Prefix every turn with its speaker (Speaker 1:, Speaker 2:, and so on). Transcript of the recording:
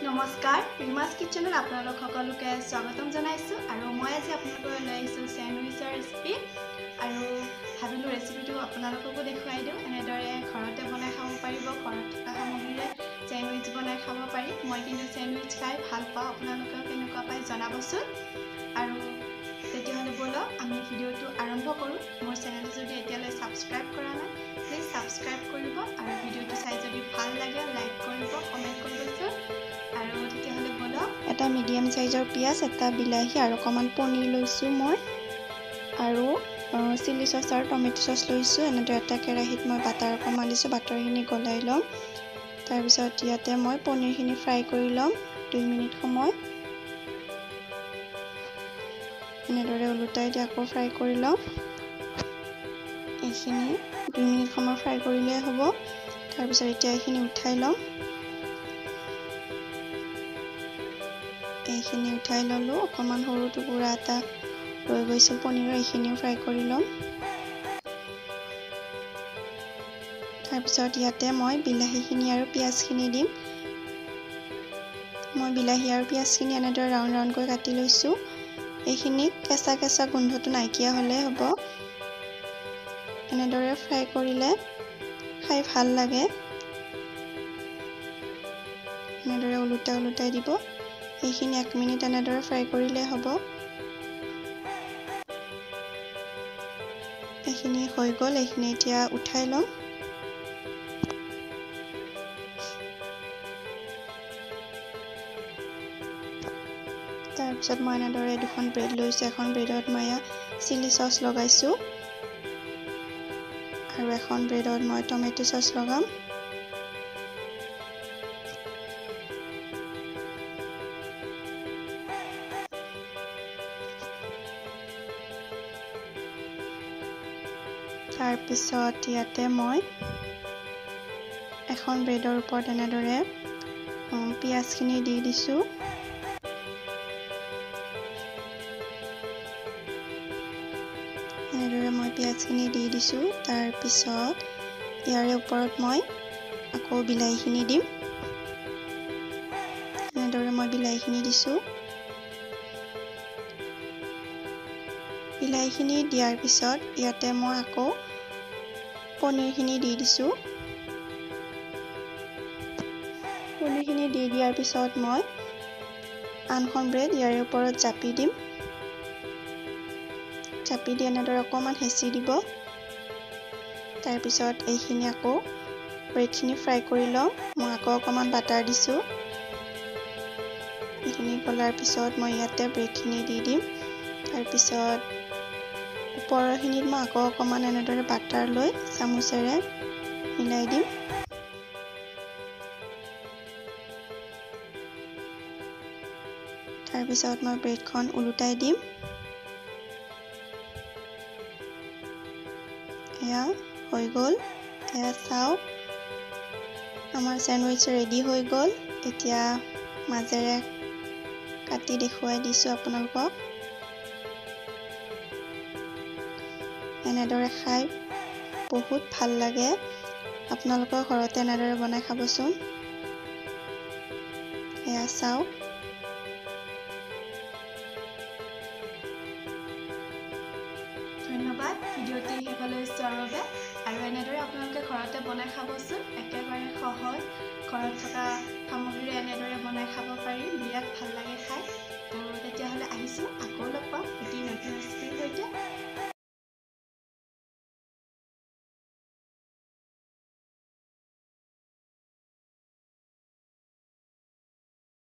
Speaker 1: নমস্কাৰ, ৰিমাছ কিচেনত আপোনালোক সকলোকে স্বাগতম জনাইছোঁ। আৰু মই আজি আপোনালোকৰ লৈ আহিছোঁ চেণ্ডউইচৰ ৰেচিপি। আৰু ভাবিলোঁ ৰেচিপিটো আপোনালোককো দেখুৱাই দিওঁ। এনেদৰে ঘৰতে বনাই খাব পাৰিব, ঘৰত থকা সামগ্ৰীৰে চেণ্ডউইচ বনাই খাব পাৰি। মই কিন্তু চেণ্ডউইচ খাই ভাল পাওঁ, আপোনালোকেও কেনেকুৱা পায় জনাবচোন। আৰু তেতিয়াহ'লে ব'লক আমি ভিডিঅ'টো আৰম্ভ কৰোঁ। মোৰ চেনেলটো যদি এতিয়ালৈ ছাবস্ক্ৰাইব কৰা নাই, প্লিজ ছাবস্ক্ৰাইব কৰিব। আৰু ভিডিঅ'টো চাই যদি ভাল লাগে লাইক কৰিব, কমেণ্ট কৰিবচোন। আৰু তেতিয়াহ'লে ব'লক।
Speaker 2: এটা মিডিয়াম চাইজৰ পিঁয়াজ, এটা বিলাহী আৰু অকণমান পনীৰ লৈছোঁ মই, আৰু চিলি চচ আৰু টমেট' চচ লৈছোঁ। এনেদৰে এটা কেৰাহীত মই বাটাৰ অকণমান দিছোঁ, বাটাৰখিনি গলাই ল'ম। তাৰপিছত ইয়াতে মই পনীৰখিনি ফ্ৰাই কৰি ল'ম 2 মিনিট সময়। এনেদৰে ওলোটাই দি আকৌ ফ্ৰাই কৰি ল'ম। এইখিনি 2 মিনিট সময় ফ্ৰাই কৰিলেই হ'ব। তাৰপিছত এতিয়া এইখিনি উঠাই ল'ম। এইখিনি উঠাই ল'লোঁ। অকণমান সৰু টুকুৰা এটা ৰৈ গৈছিল পনীৰৰ, এইখিনিও ফ্ৰাই কৰি ল'ম। তাৰপিছত ইয়াতে মই বিলাহীখিনি আৰু পিঁয়াজখিনি দিম। মই বিলাহী আৰু পিঁয়াজখিনি এনেদৰে ৰাউণ্ড ৰাউণ্ডকৈ কাটি লৈছোঁ। এইখিনি কেঁচা কেঁচা গোন্ধটো নাইকিয়া হ'লে হ'ব। এনেদৰে ফ্ৰাই কৰিলে খাই ভাল লাগে। এনেদৰে ওলোটাই ওলোটাই দিব। এইখিনি 1 মিনিট এনেদৰে ফ্ৰাই কৰিলে হ'ব। এইখিনি হৈ গ'ল, এইখিনি এতিয়া উঠাই ল'ম। তাৰপিছত মই এনেদৰে দুখন ব্ৰেড লৈছোঁ। এখন ব্ৰেডত মই চিলি চচ লগাইছোঁ আৰু এখন ব্ৰেডত মই টমেট' চচ লগাম। তাৰপিছত ইয়াতে মই এখন ব্ৰেডৰ ওপৰত এনেদৰে পিঁয়াজখিনি দি দিছোঁ। এনেদৰে মই পিঁয়াজখিনি দি দিছোঁ। তাৰপিছত ইয়াৰে ওপৰত মই আকৌ বিলাহীখিনি দিম। এনেদৰে মই বিলাহীখিনি দিছোঁ। বিলাহীখিনি দিয়াৰ পিছত ইয়াতে মই আকৌ পনীৰখিনি দি দিছোঁ। পনীৰখিনি দি দিয়াৰ পিছত মই আনখন ব্ৰেড ইয়াৰে ওপৰত জাপি দিম। জাপি দি এনেদৰে অকণমান হেঁচি দিব। তাৰপিছত এইখিনি আকৌ ব্ৰেডখিনি ফ্ৰাই কৰি ল'ম। মই আকৌ অকণমান বাটাৰ দিছোঁ। এইখিনি গলাৰ পিছত মই ইয়াতে ব্ৰেডখিনি দি দিম। তাৰপিছত ওপৰৰখিনিত মই আকৌ অকণমান এনেদৰে বাটাৰ লৈ চামুচেৰে মিলাই দিম। তাৰপিছত মই ব্ৰেডখন ওলোটাই দিম। এয়া হৈ গ'ল। এয়া চাওক, আমাৰ চেণ্ডউইচ ৰেডি হৈ গ'ল। এতিয়া মাজেৰে কাটি দেখুৱাই দিছোঁ আপোনালোকক। এনেদৰে খাই বহুত ভাল লাগে। আপোনালোকৰ ঘৰতে এনেদৰে বনাই খাবচোন। এয়া চাওক।
Speaker 1: ধন্যবাদ ভিডিঅ'টি শেষলৈ চোৱাৰ বাবে। আৰু এনেদৰে আপোনালোকে ঘৰতে বনাই খাবচোন, একেবাৰে সহজ। ঘৰত থকা সামগ্ৰীৰে